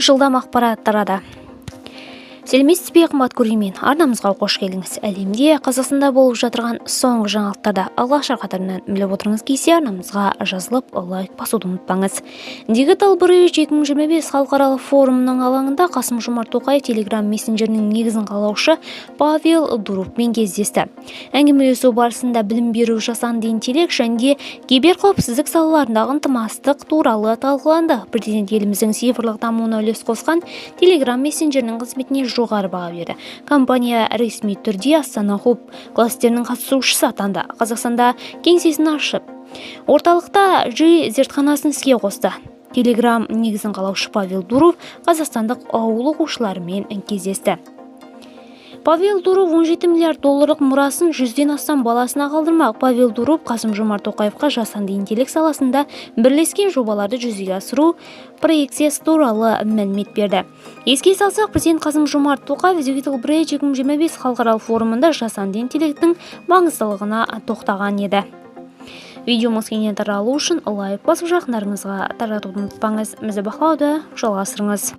Жылдам ақпарат тарады. Сәлеметсіз бе, қымбат көрермен! Арнамызға қош келдіңіз! Әлемде, Қазақстанда болып жатырған соңғы жаңалықтарды алғашқы қатарынан біліп отырғыңыз келсе, арнамызға жазылып, лайк басуды ұмытпаңыз. Digital Bridge 2025 халықаралық форумының алаңында Қасым-Жомарт Тоқаев Telegram мессенджерінің негізін қалаушы Павел Дуровпен кездесті. Әңгімелесу барысында білім беру, жасанды интеллект және киберқауіпсіздік салаларындағы ынтымақтастық туралы талқыланды. Президент еліміздің цифрлық дамуына үлес қосқан Telegram мессенджерінің қызметіне жоғары баға берді. Компания ресми түрде Астана Хаб кластерінің қатысушысы атанды. Қазақстанда кеңсесін ашып, орталықта ЖИ зертханасын іске қосты. Telegram негізін қалаушы Павел Дуров қазақстандық ауыл оқушыларымен кездесті. Павел Дуров 17 миллиард долларлық мұрасын 100-ден астам баласына қалдырмақ. Павел Дуров Қасым-Жомарт Тоқаевқа жасанды интеллект саласында бірлескен жобаларды жүзеге асыру проекциясы туралы мәлімет берді. Еске салсақ, президент Қасым-Жомарт Тоқаев Digital Bridge 2025 халықаралық форумында жасанды интеллекттің маңыздылығына тоқтаған еді. Видеомыз кеңінен таралу үшін лайк басып, жақындарыңызға таратуды ұмытпаңыз. Бізді бақылауды жалғастырыңыз.